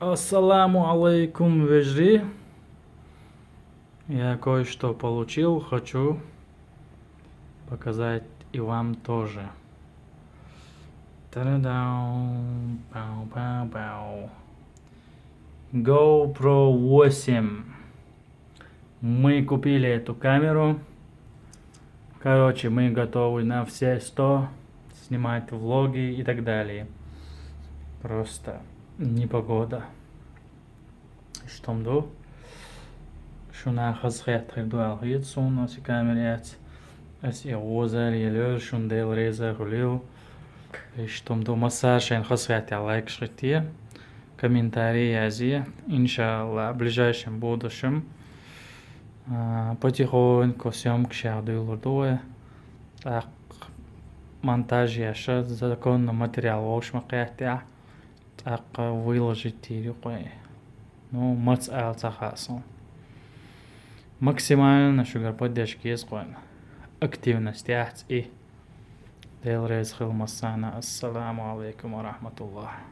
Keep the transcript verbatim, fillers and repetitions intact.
Ассаламу алейкум, вежарий. Я кое-что получил, хочу показать и вам тоже. Та-да-дам! Пау-пау-пау. GoPro восемь. Мы купили эту камеру. Короче, мы готовы на все сто снимать влоги и так далее. Просто непогода. Иштта ма ду. Шуна хазахетта хир ду аьлла хета суна, аса камера яц. Аса и гӀозал елла, шун Дела реза хуьлийла. Иштта ма ду, массара шайна хазахетта лайкаш хӀитте, комментарий язъе. Иншалла, ближайшем будущем, а, потихоньку съёмкаш яха дуьйлур ду вай. ТӀаккха монтаж еш, законно материал вовшах ма кхеттехь, тӀаккха выложить йийр ю кхуьнан. Ну, маца ала ца хаьа суна. Максимально шуьгара поддержка еза кхуьнан. Активность яц и. Дела реза хуьлда массарна. Ассаламу алейкум ва рахматуллахӀ.